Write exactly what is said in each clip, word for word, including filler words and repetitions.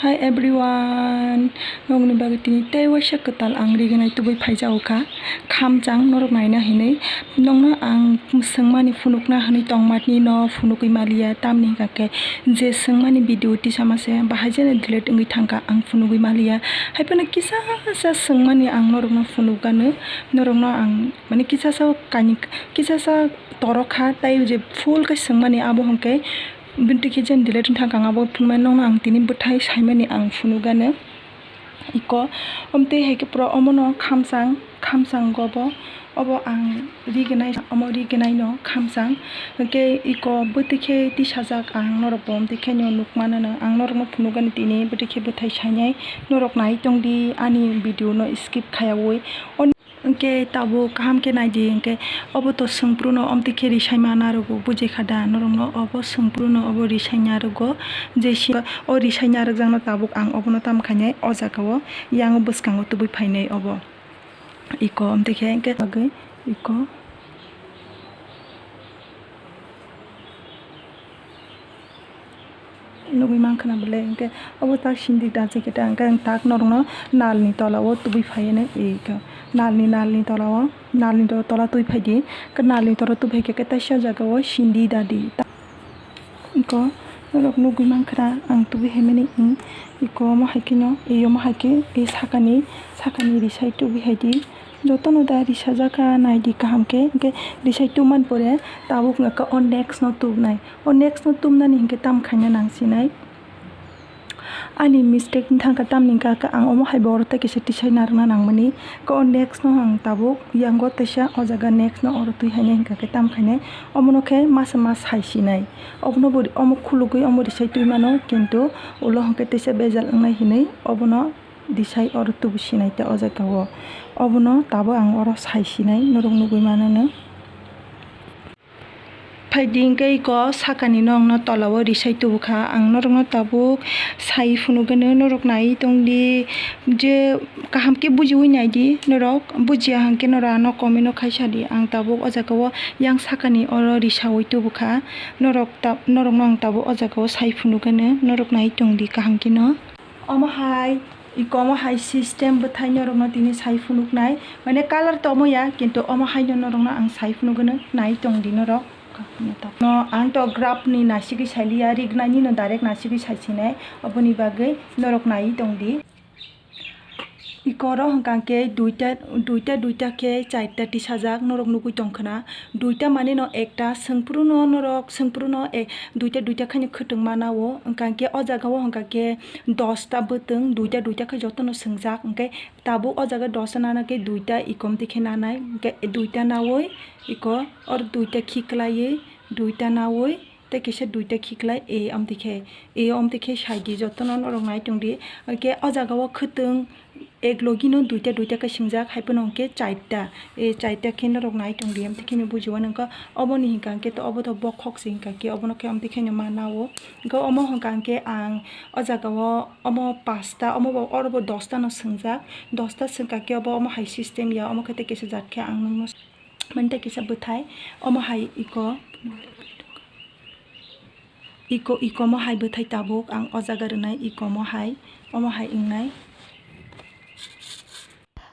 Hi everyone, nokni bagwi tini tei waisa kwtal ang rignai tubui phaijago kha. Khamchang norok naina hinwi nokno ang swngmani phunukna hinwi tongmani no phunugwi maliya, tamni hwnkha khe je swngmani video tisama se bahai jeno delete wngwi thangkha, ang phunugwi maliya. Haiphano kisa sa swngmani ang norokno phunukgano, norokno ang mani kisa sa kani kisa sa torok kha, tei je full khe swngmani abo hwnkhe bini twi khe jen delete wngkha ang abo phunukmani nokno ang tini bwthai saimani ang phunukgano. Iko, omtwi hai khe pura omono khamchang, khamchang gobo, obo ang rignai, omo rignai no khamchang. Hwnkhe iko bwtwi khe tisajak ang norok bo omtwi khe no nukmano no ang norokno phunukgani tini bwtwi khe bwthai sainai norok nai tongdi ani video no skip khayaui. Hwnkhe tabuk kaham khe naidi, hwnkhe obo to swngpruno omtwi khe risaima narwgo, buji kha da norokno? Obo swngpruno obo risaina rwgo, je si-, o risaina rwkjakno tabuk ang obono tam khainai o jagao, yang bwskango tubui phainai obo. Iko omtwi khe hwnkhe bagwi iko. Nugui mankha na bwle, hwnkhe obo tak sindi da jacket ta, hwnkhe ang tak norokno nalni tola o tubui phaiwi nai, iko nalni, nalni tola o, nalni to-, tola tubui phaidi, hwnkhe nalni tola tubui phaikhe khe taisa jaga o sindi dadi. Iko norok nugui mankha na ang tubui phaimani, iko omo hai kheno, e omo hai khe e sakani, sakani risai tubui phaidi. Jotono da risajak kha, naidi kaham khe, hwnkhe risai tubumani pore tabuk hwnkha khe o next no tubunai. O next no tubunani hwnkhe tam khaina nang sinai. Ani mistake wng thangkha, tamni hwnkha khe ang omo hai borok tei kisa tisai narwkna nangmani. Khe o next no ang tabuk yango teisa o jaga next no oro twi hainai hwnkha khe tam khainai. Omono khe masa ma sai sinai. Obono bo omo khulugwi omo risai twi mano, kintu ulo hwnkhe teisa bejal wngnai hinwi obono risai oro tubu sinai tei o jaga o. Obono tabuk ang oro sai sinai, norok nugui mano no. Phaidi hwnkhe iko sakani nokno tola o risai tubu kha. Ang norokno tabuk sai phunukgwino, norok naiwi tongdi, je kaham khe bujiui naidi norok. Bujiya hwnkhe norok ano comment o khai sadi. Ang tabuk o jaga o yang sakani oro risaui tubu kha. Norok ta-, norokno ang tabuk o jaga o sai phunukgwino, norok naiwi tongdi kaham kheno. Omo hai, iko omo hai system bwthai norokno tini sai phunuknai. Mane color to omo ya, kintu omo haino norokno ang sai phunukgwino, nai tongdi norok. No, ang to graph ni nasigwi sailiya, rignani no direct nasigwi saisinai, oboni bagwi norok naiwi tongdi. Iko oro hwnkha khe duita, duita, duita khe charta tisajak norok nugui tongkhwna. Duita mane no ekta, swngphuru no norok, swngphuru no e-, duita, duita khaino khwtwng mana o. Hwnkha khe o jaga o hwnkha khe dosta bwtwng, duita, duita khe jotono swngjak. Hwnkhe tabuk o jaga dosta nana khe duita ikom twi khe nanai. Hwnkhe duita naui iko oro duita khiklaiwi, duita naui tei kisa duita khiklai, e, amtwi khe, e, amtwi khe saidi jotono norok nai tongdi. Hwnkhe o jaga o khwtwng ek logi no duita duita khe swngjak, hai phano hwnkhe charta, e, charta khe norok nai tongdi, amtwi khe no bujiya nangkha. Oboni hwnkha hwnkhe to obo to bokhok se hwnkha khe, obono khe amtwi khe no ma nao. Hwnkhe omo hwnkha hwnkhe ang o jaga o omo pasta, omo bo, oro bo dosta no swngjak, dosta swngkha khe obo omo hai system ya, omo khe tei kisa jat khe ang nukno. Mani tei kisa bwthai, omo hai iko, iko, ikomo hai bwthai tabuk ang o jaga rwnai, ikomo hai, omo hai wngnai.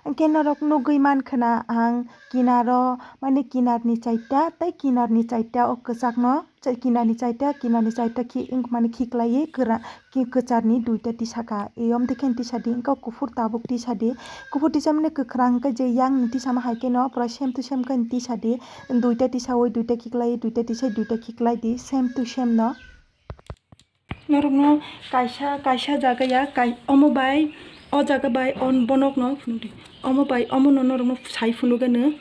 Hwnkhe norok nugui mankha na ang kinaro, mane kinarni charta tei kinarni charta o kwchakno, kinarni charta, kinarni charta khi-, wngmani khiklaiwi kwra-, ki-, kwcharni duita tisakha. Eyom dekhe tisadi, wngkha kuphur tabuk tisadi. Kuphur tisamani kwkhwrang hwnkhe je yang ni tisama hai kheno pura same to same khe tisadi. Duita tisaui, duita khiklai, duita tisai, duita khiklai di, same to same no. Norokno kaisa, kaisa jaga ya, kai-, omo bai, o jaga bai, on bonokno phunukdi. Omo bai, omono norokno sai phunukgwino.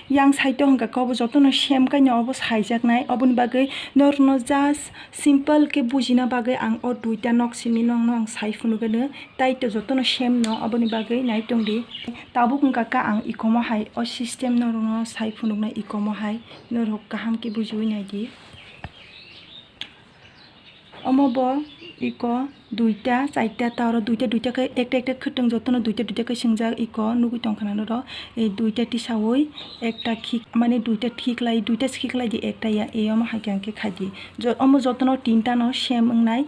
Yang side o hwnkha khe obo jotono same kaino obo saijaknai. Oboni bagwi norokno just simple khe bujina bagwi ang o duita nok simi nokno ang sai phunukgwino. Tai to jotono same no, oboni bagwi nai tongdi. Tabuk wngkha khe ang ikomo hai o system norokno sai phunuknai, ikomo hai norok kaham khe bujiui naidi. Omo bo iko duita, charta, ta oro duita, duita khe ekta, ekta khwtwng jotono duita, duita khe swngjak, iko nugui tongkha na norok. E duita tisaui ekta khik, mane duita khiklai, duita khiklai di ekta ya, e omo hai khe ang khe khaidi. Jo-, omo jotono tinta no same wngnai.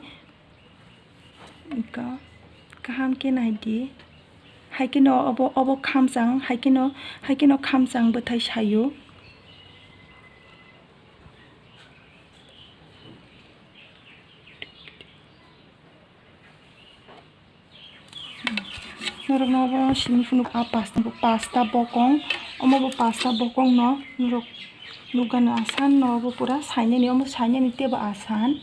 Ika kaham khe nai di. Hai kheno obo, obo khamchang, hai kheno, hai kheno khamchang bwthai sayo. Norokno obo simi phunuk a pasta, pasta bokong, omo bo pasta bokong no norok nukgano asan no obo pura sainani, omo sainani teibo asan.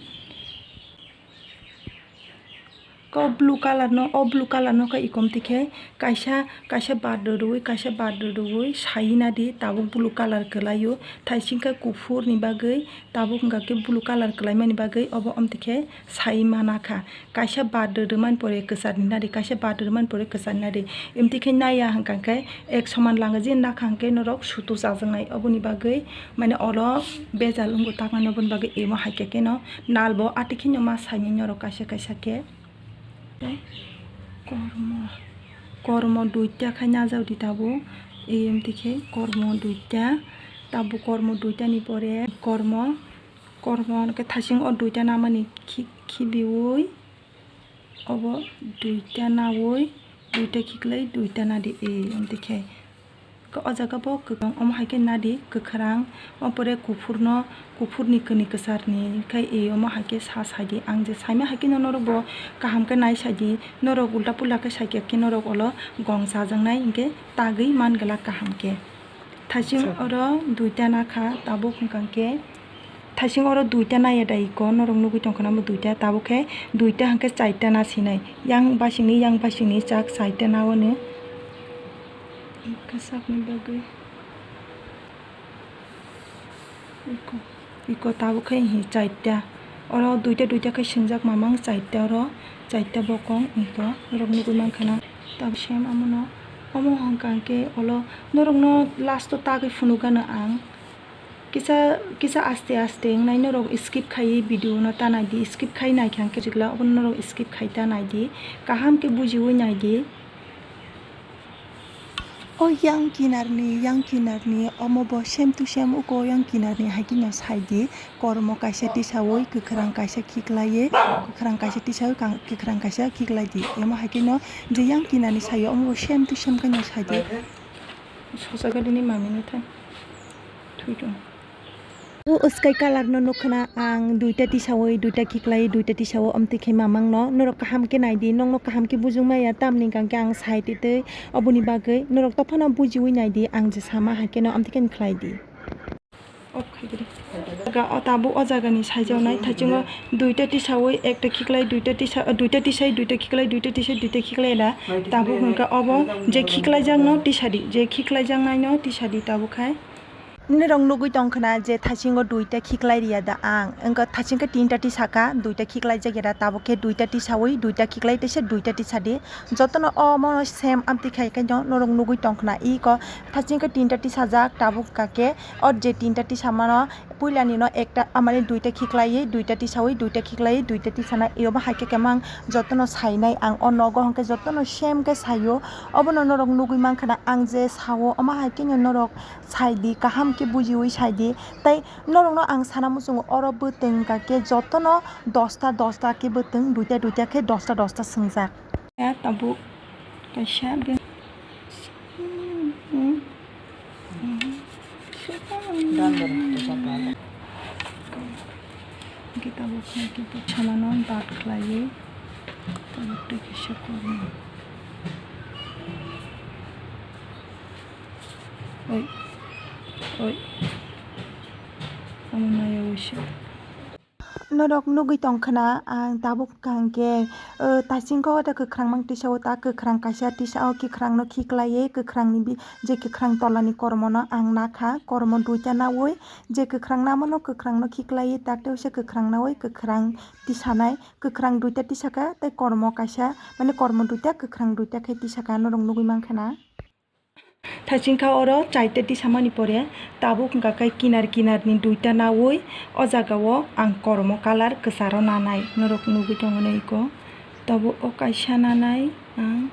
O blue colour no, o blue colour no khe ikom tikhe kaisa, kaisa bar rwrwi, kaisa bar rwrwi sai nadi tabuk blue colour kwlaio, thaising khe kuphur ni bagwi tabuk wngkha khe blue colour kwlaimani bagwi obo omtwi khe sai mana kha. Kaisa bar rwrwmani pore kwchar ni nadi, kaisa bar rwrwmani pore kwchar ni nadi. Imtwi khe naiya hwnkha khe ek soman langa je nakha hwnkhe norok sutu chajaknai. Oboni bagwi mane oro bejal wngo taknani, oboni bagwi emo hai khe keno nal bo atwi kheno ma saini norok kaisa kaisa khe. Kormo, kormo duita khai najak di tabuk. Imtwi khe kormo duita, tabuk kormo duita ni pore kormo, kormo hwnkhe thasing o duita namani khi-, khibiui. Obo duita naui, duita khiklai, duita nadi, e, amtwi khe. Khe o jaga bo kwbang, omo hai khe nadi kwkhwrang, o pore kuphurno, kuphurni kwnwi kwcharni khai, e, omo hai khe sa saidi. Ang je saima hai khe no norok bo kaham khe nai saidi, norok ulta pula khe saikhe khe norok olo gong chajaknai hinkhe tagwi man glak kaham khe. Thasing oro duita nakha, tabuk hwnkha khe thasing oro duita naya da iko, norok nugui tongkha namo duita, tabuk khe duita hwnkhe chaita na sinai, yang basingni, yang basingni chak chaita na ono. Kwchakni bagwi iko, iko tabuk khe hi chaita, oro duita, duita khe singjak mamang chaita, oro chaita bokong iko norok nugui mankha na. Tabuk sem amono, omo hwnkha khe olo norokno last o tagwi phunukgano ang. Kisa, kisa aste aste wngnai norok skip khaiwi video no ta naidi, skip khai naikha hwnkhe jikla obono norok skip khai ta naidi, kaham khe bujiwi naidi. O yang kinarni, yang kinarni omo bo same to same uko yang kinarni hai kheno saidi, kormo kaisa tisawi kwkhwrang kaisa khiklaiwi, kwkhwrang kaisa tisawi kang-, kwkhwrang kaisa khiklaidi. Emo hai kheno je yang kinarni sayo omo bo same to same kheno saidi. Sosa gadini mamino thang. Thui tong. O sky colour no nukha na ang, duita tisawi, duita khiklai, duita tisawi, amtwi khe mamang no. Norok kaham khe naidi, nokno kaham khe bujung maya, tamni hwnkha khe ang sai twi twi, oboni bagwi norok tophano bujiwi naidi, ang je sama hai kheno amtwi khe khlai di. Off khai di. Jaga o tabuk o jaga ni saijaknai, thaichungo duita tisawi, ekta khiklai, duita tisa, duita tisai, duita khiklai, duita tisai, duita khiklai da. Tabuk hwnkha obo je khiklaijakno tisadi, je khiklaijaknaino tisadi tabuk khai. Norok nugui tongkha na je thaisingo duita khiklai riya da ang, wngkha thaisingo tinta tisaka, duita khiklai jak ya da, tabuk khe duita tisawi, duita khiklai tisa, duita tisadi. Jotono omo same amtwi khai khe no norok nugui tongkha na iko thaisingo tinta tisajak, tabuk hwnkha khe o je tinta tisamano puilani no ekta, amani duita khiklaiwi, duita tisawi, duita khiklaiwi, duita tisana, iobo hai khe kemang jotono sainai ang o nogo, hwnkhe jotono same khe saio. Obono norok nugui mankha na ang je sao, omo hai kheno norok saidi, kaham khe bujiwi saidi. Tei norokno ang sana muchungo oro bwtwng hwnkha khe jotono dosta dosta khe bwtwng, duita duita khe dosta dosta swngjak. Ya, tabuk kaisa be-, hwnkhe tabuk khe khe samano bat khlaiwi tabuk tei kaisa kormo. Oi, oi. Omo naiwi se. Norok nugui tongkha na, ang tabuk hwnkha hwnkhe, o, taichingkho o ta kwkhwrang mang tisa o, ta kwkhwrang kaisa tisa o, kwkhwrang no khiklaiwi, kwkhwrang ni bi-, je kwkhwrang tola ni kormo no ang nakha, kormo duita nawi, je kwkhwrang namo no kwkhwrang no khiklaiwi, tak tei uaisa kwkhwrang nawi, kwkhwrang tisanai, kwkhwrang duita tisakha, tei kormo kaisa, mane kormo duita, kwkhwrang duita khe tisakha, norok nugui mankha na. Thaichingkha oro chaita tisamani pore tabuk hwnkha khe kinar kinar ni duita nawi o jaga o ang kormo colour kwcharo nanai norok nugui tongo no iko tabuk o kaisa nanai ang.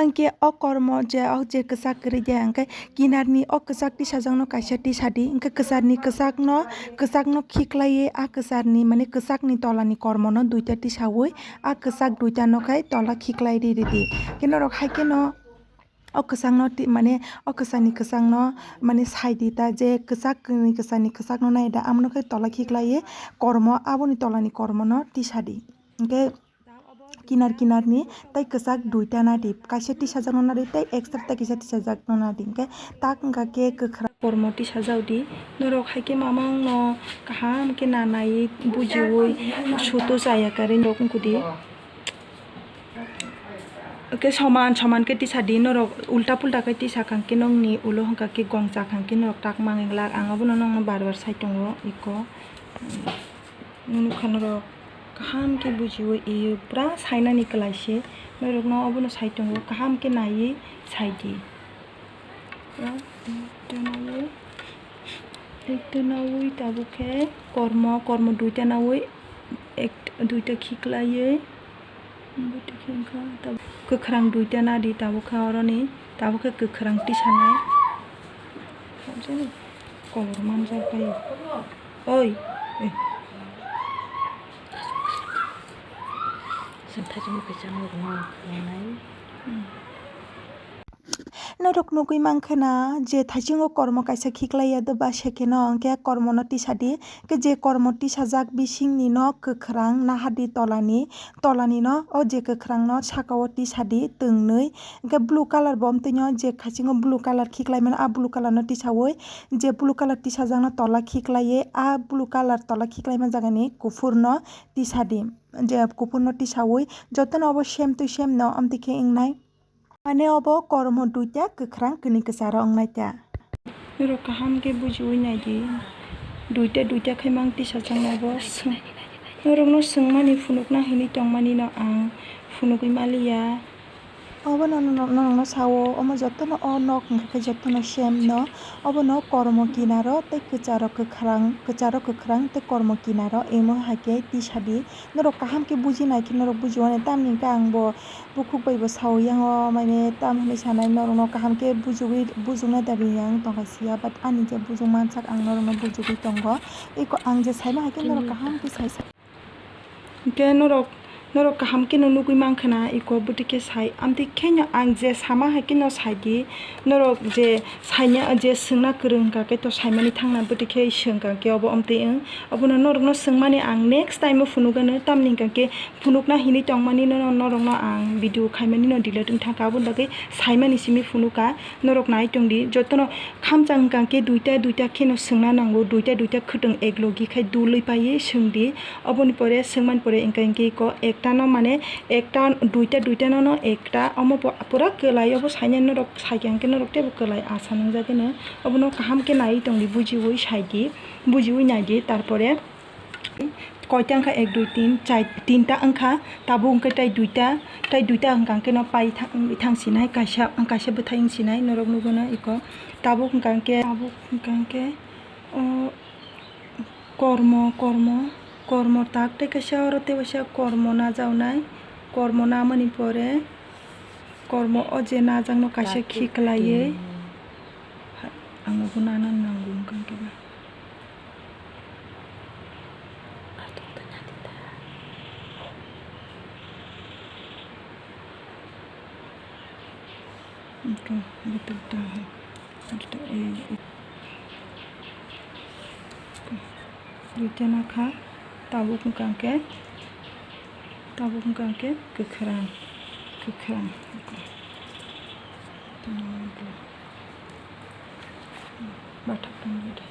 Hwnkhe o kormo je, o je kwchak kwrwi de, hwnkhe kinarni o kwchak tisajakno kaisa tisadi, hwnkhe kwcharni kwchakno, kwchakno khiklaiwi a kwcharni, mane, kwchakni tolani kormono duita tisawi a kwchak duitano khe tola khiklai ri ridi. Khe norok hai kheno o kwchangno ti-, mane, o kwchangni kwchangno, mane, sai di ta, je kwchak, kwchangni kwchakno nai da, amoni khe tola khiklaiwi kormo, aboni tolani kormono tisadi. Hwnkhe kinar kinarni tei kwchak duita nadi, kaisa tisajakno nadi tei extra tei kisa tisajakno nadi. Hwnkhe tak wngkha khe kwkhwrang kormo tisajak di. Norok hai khe mamangno kaham khe nanaiwi bujiwi sutu chaya karwi norok wngkudi. Hwnkhe soman soman khe tisadi, norok ulta pulta khe tisakha hwnkhe nokni ulo hwnkha khe gongcha kha hwnkhe norok tak manglak. Ang abono nokno bar bar sai tongo iko. Nukha norok kaham khe bujiwi iyo pura sainani kwlai se. Norokno obono sai tongo, kaham khe naiwi sai di. Pura ekta nawi, ekta nawi tabuk khe kormo, kormo duita nawi, ek, duita khiklaiwi. Kwkhwrang duita nadi tabuk khe oroni, tabuk khe kwkhwrang tisanai. Kolor manjak bai. Oi. Chwng thaichung bo kisa nuknai. Norok nugwi mankha na je thaichungo kormo kaisa khiklaiya do ba se kheno hwnkhe kormono tisadi. Khe je kormo tisajak bisingni no kwkhwrang nahadi tolani, tolani no o je kwkhwrang no saka o tisadi twngnwi. Hwnkhe blue colour bo omtwino je khaichungo blue colour khiklaimano a blue colour no tisawi je blue colour tisajakno tola khiklaiwi a blue colour tola khiklaima jagani kuphurno tisadi. Je kuphurno tisawi jotono obo same to same no omtwi khe wngnai. Mane obo kormo duita kwkhwrang kwnwi kwcharo wngnai ta. Norok kaham khe bujiwi naidi. Duita duita khe mang tisajakno obo swng-, norokno swngmani phunukna hinwi tongmani no ang phunugwi maliya. Obono norokno sao, omo jotono o nok hwnkha khe jotono same no. Obono kormo kinaro tei kwcharo kwkhwrang, kwcharo kwkhwrang tei kormo kinaro emo hai khe tisadi. Norok kaham khe buji nai khe norok buji mani, tamni hwnkhe ang bo bukhuk bai bo sao yang o, mane tam hinwi sanai norokno kaham khe bujugwi, bujuknai da ri yang tongkha sia, but ani je bujung mansak ang norokno bujugwi tongo. Eko ang je saima hai khe norok kaham khe sai sa. Hwnkhe norok, norok kaham kheno nugwi mankha na, eko bwtwi khe sai. Amtwi kheno ang je sama hai kheno sai di, norok je saina, je swngna kwrwng hwnkha khe to saimani thangna, bwtwi khe swngkha khe obo amtwi wng. Obono norokno swngmani ang next time o phunukgano, tamni hwnkha khe phunukna hinwi tongmani no, norokno ang video khaimani no delete wng thangkha, aboni bagwi saimani simi phunukha. Norok nai tongdi, jotono khamchang hwnkha khe duita duita kheno swngna nango, duita duita khwtwng eklogi khai dului paiwi swngdi. Oboni pore swngmani pore hwnkha hwnkhe eko ekta no mane ekta duita duita no no ekta omo po-, pura kwlai obo saina norok saikha hwnkhe norok teibo kwlai asa nwngjagwi no. Obono kaham khe naiwi tongdi, bujiwi saidi, bujiwi naidi, tarpore koita wngkha, ek, dui, tin, char, tinta wngkha, tabuk hwnkhe tei duita, tei duita hwnkha hwnkhe no pai thang, thang sinai, kaisa, kaisa bwthai wng sinai, norok nugwi no eko tabuk hwnkha hwnkhe, tabuk hwnkha hwnkhe, o, kormo, kormo, kormo tak tei kaisa oro tei waisa kormo najaknai, kormo namani pore kormo o je najakno kaisa khiklaiwi ang bo nana nango wngkha khe ba. Ito, ito, ito, ito, eh, eh. Duita nakha, tabuk wngkha khe, tabuk wngkha khe kwkhwrang, kwkhwrang. Bathak tongwi de.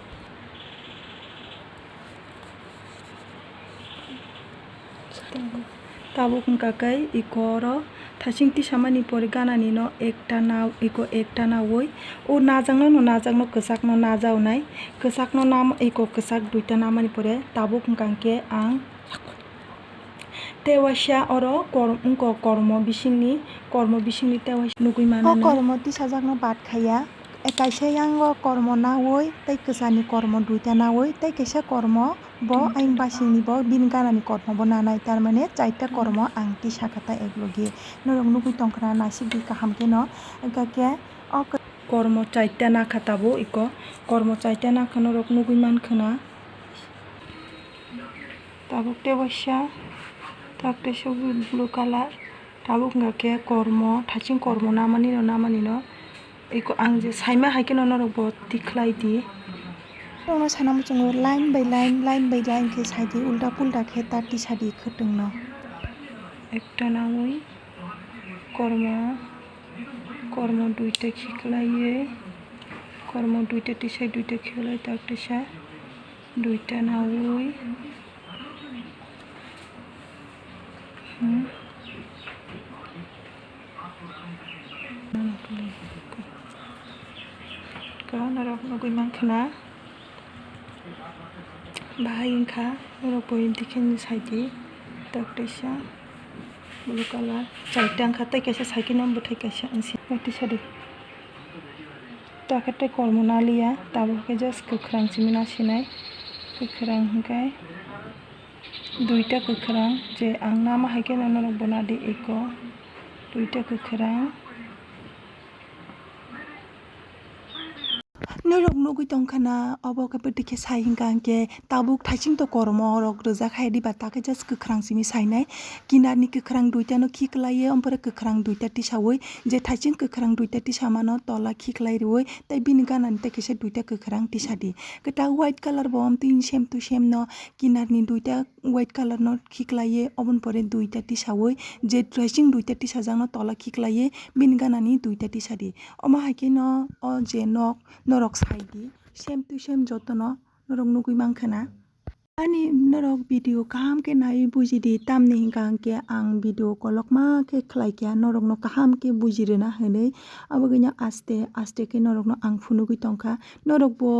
Tabuk wngkha khe iko oro thasing tisamani pore ganani no ekta na, iko ekta nawi o najakno no, najakno kwchakno najaknai, kwchakno nam, iko kwchak duita namani pore tabuk wngkha khe ang tei waisa oro kor-, wngkha kormo bisingni, kormo bisingni tei waisa nugwi mano. O kormo tisajakno bat khaiya. Kaisa yango kormo nawi tei kwchani kormo duita nawi tei kaisa kormo Bo ayang basingni bo bini ganani kormo bo nanai, tar mane chaita kormo ang tisa kha ta ek logi. Norok nugwi tongkha na naisik di kaham khe no, hwnkha khe o kormo chaita nakha tabuk iko, kormo chaita nakha norok nugwi mankha na. Tabuk tei waisa, tak tei sogwi blue colour, tabuk hwnkha khe kormo, thaching kormo namani no, namani no. Iko ang je saima hai kheno norok bo tikhlai di. Norokno sana muchungo line by line, line by line khe sai di, ulta pulta khe ta tisa di khwtwng no. Ekta nawi kormo, kormo duita khiklaiwi, kormo duita tisai duita khiklai tak tisa, duita nawi. Hmm. Ko norok nugwi mankha na. Bahai wngkha norok bo dikhe ni side tak tisa blue colour chaita wngkha tei kaisa cycle no bwthai kaisa wngsi tisa di. Takhe tei kormo naliya tabuk khe just kwkhwrang simi nasinai kwkhwrang hwnkhe. Duita kwkhwrang je ang nama hai khe norok bo nadi eko duita kwkhwrang. Norok nugwi tongkha na obo khe bwtwi khe sai hwnkha hwnkhe tabuk thaiching to kormo rok rijak hai diba takhe just kwkhwrang simi sainai kinarni kwkhwrang duita no khiklaiwi ompore kwkhwrang duita tisawi je thaiching kwkhwrang duita tisamano tola khiklai rwi tei bini ganani tei kaisa duita kwkhwrang tisadi kwtal white colour bo omtwi same to same no kinarni duita white colour no khiklaiwi oboni pore duita tisawi je dressing duita tisajakno tola khiklaiwi bini ganani duita tisadi. Omo hai kheno o je nok norok saidi same to same jotono norok nugwi mankha na. Ani norok video kaham khe naiwi bujidi tamni hwnkha hwnkhe ang video kolokma khe khlai kha norokno kaham khe bujirwna hinwi abo khe no aste aste khe norokno ang phunugwi tongkha norok bo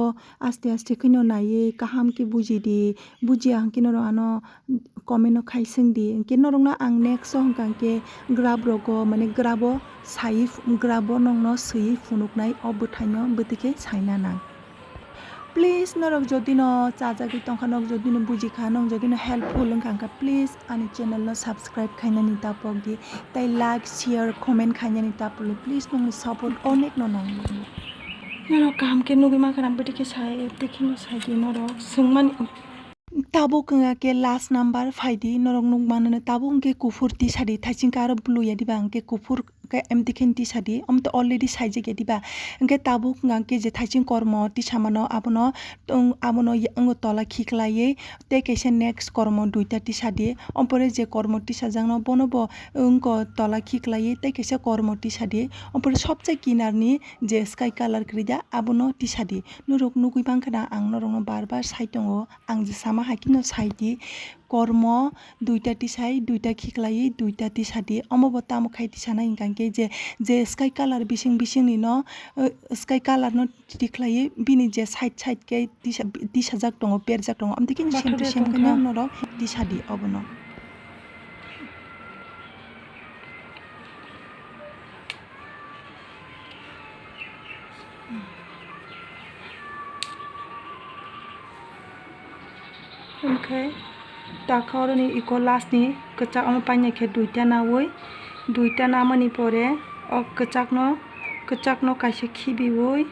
aste aste kheno naiwi kaham khe bujidi. Bujiya hwnkhe norok ano comment o khai swngdi. Hwnkhe norokno ang next o hwnkha hwnkhe graph rogo mane graph o saiwi ph-, graph o nokno swiwi phunuknai o bwthaino bwtwi khe saina nang. Please norok jodi no chajagwi tongkha, norok jodi no bujikha, norok jodi no helpful wngkha hwnkha please ani channel no subscribe khainani tapokdi. Tei like, share, comment khainani tapokdi. Please nokni support onek no nang. Norok kaham khe nugwi mankha na bwtwi khe sai, tei kheno sai di norok swngmani. Tabuk wngkha khe last number phaidi, norok nukmano tabuk hwnkhe kuphur tisadi, thaiching khe aro blue ya diba, hwnkhe kuphur khe empty khe tisadi, omo to already saijak ya diba, hwnkhe tabuk wngkha khe je thaiching kormo tisamano abono, abono ya-, wngo tola khiklaiwi tei kaisa next kormo duita tisadi, ompore je kormo tisajakno bono bo wngo tola khiklaiwi tei kaisa kormo tisadi, ompore sobse kinarni je sky colour kwrwi da abono tisadi, norok nugwi mankha na ang norokno bar bar sai tongo. Ang je sama hai kheno sai di, kormo duita tisai, duita khiklaiwi, duita tisadi. Omo bo tamo khai tisanai hwnkha hwnkhe je, je sky colour bising bising ni no, eh, sky colour no tikhlaiwi bini je side side khe tisa-, tisajak tongo, berjak tongo. Amtwi khe same to same khe norok tisadi obono. Hwnkhe takha oroni iko last ni kwchak omo paina khe duita nawi, duita namani pore o kwchakno, kwchakno kaisa khibiwi,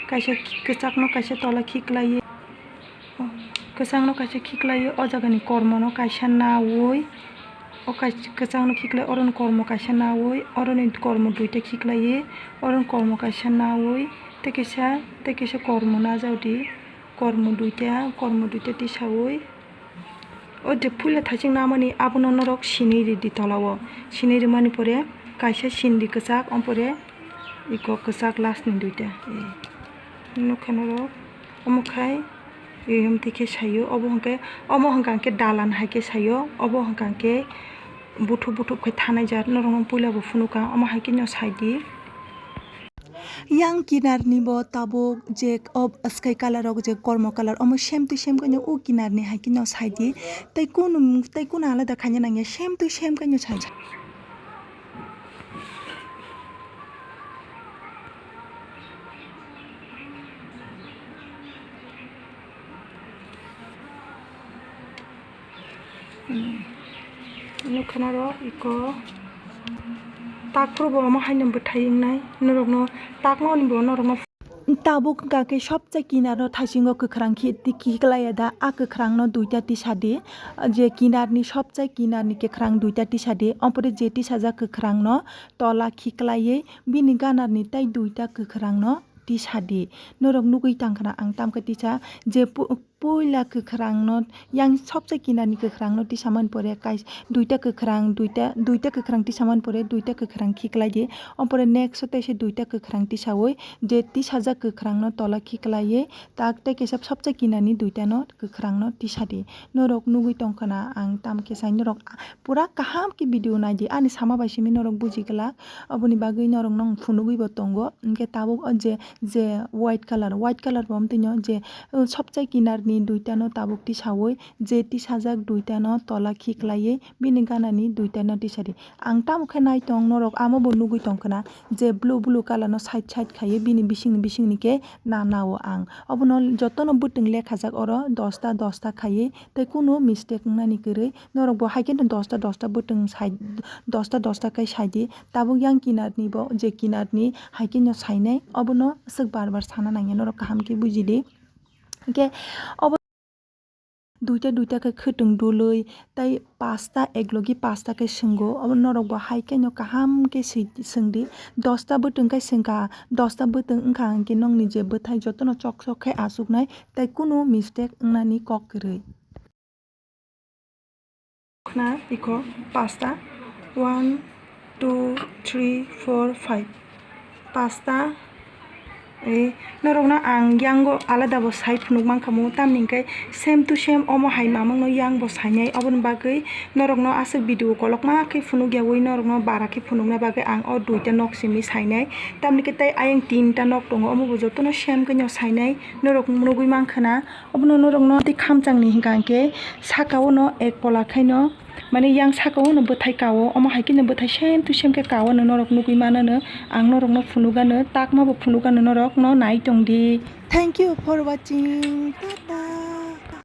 kaisa khi-, kwchakno kaisa tola khiklaiwi. Kwchangno kaisa khiklaiwi o jagani kormono kaisa nawi, o kais-, kwchangno khiklai oroni kormo kaisa nawi, oroni kormo duita khiklaiwi, oroni kormo kaisa nawi, tei kaisa, tei kaisa kormo najak di, kormo duita, kormo duita tisawi. O je puila thaiching namani abono norok sinwi ridi tolao, sinwi rimani pore kaisa sindi kwchak, ompore iko kwchak last ni duita, eh, nukha norok. Omo khai, eh, amtwi khe saio, obo hwnkhe, omo hwnkha hwnkhe dalan hai khe saio, obo hwnkha hwnkhe buthuk buthuk khe thanai jat, norokno puila bo phunukha, omo hai kheno sai di. Yang kinar ni bo tabuk je o sky colour rok je kormo colour, omo same to same kheno o kinar ni hai kheno sai di, tei kunu, tei kunu alada khaina nangya, same to same kheno sai di. Nukha norok iko tak phuru bo omo haino bwthai wngnai norokno, takno ni bo norokno. Tabuk hwnkha khe sobchai kinaro thaisingo kwkhwrang khi-, khiklaiya da, a kwkhwrangno duita tisadi, je kinarni sobchai kinarni kwkhwrang duita tisadi, ompore je tisajak kwkhwrangno tola khiklaiwi bini ganarni tei duita kwkhwrangno tisadi. Norok nugwi tangkhna ang tamkhe tisa je pu-, puila kwkhwrangno, yang sobchai kinarni kwkhwrangno tisamani pore kais-, duita kwkhwrang, duita, duita kwkhwrang tisamani pore duita kwkhwrang khiklaidi. Ompore next o teisa duita kwkhwrang tisawi je tisajak kwkhwrangno tola khiklaiwi tak tei kaisa sobchai kinarni duitano kwkhwrangno tisadi. Norok nugwi tongkhna ang tamkhe sai norok pura kaham khe video naidi, ani sama bai simi norok buji glak. Oboni bagwi norokno ang phunugwi bo tongo. Hinkhe tabuk o je, je white colour, white colour bo omtwino je, uh, sobchai kinarni duitano tabuk tisawi, je tisajak duitano tola khiklaiwi bini ganani duitano tisadi. Ang tamo khe naitong norok amo bo nugwi tongkhna je blue blue colour no side side khaiwi bini bisingni bisingni khe na nao ang. Obono jotono bwtwng lekhajak oro dosta dosta khaiwi tei kunu mistake wngnani kwrwi. Norok bo hai kheno dosta dosta bwtwng sai, dosta dosta khe saidi. Tabuk yang kinarni bo, je kinarni hai kheno sainai, obono aswk bar bar sana nangya, norok kaham khe bujidi. Hinkhe obo duita duita khe khwtwng dului tei pasta, eklogi pasta khe swngo. Obo norok bo hai kheno kaham khe swi-, swngdi. Dosta bwtwng khe swngkha, dosta bwtwng wngkha hinkhe nokni je bwthai jotono chok chok khe achuknai tei kunu mistake wngnani kok kwrwi. Khna iko pasta, one, two, three, four, five, pasta. E, norokno ang yango alada bo sai phunuk mankha mo, tamni hwnkhe same to same omo hai mamangno yang bo sainai, oboni bagwi norokno aswk video kolokma khe phunuk yawi norokno bara khe phunukna bagwi ang o duita nok simi sainai, tamni khe tei ayang tinta nok tongo, omo bo jotono same khe no sainai, norok nugwi mankha na. Obono norokno tei khamchangni hwnka hinkhe saka o no ek pola khaino, mane yang saka o no bwthai kao, omo hai kheno bwthai same to same khe kao no norok nugwi mano no, ang norokno phunukgano, takma bo phunukgano, norokno nai tongdi. Thank you for watching. Tata.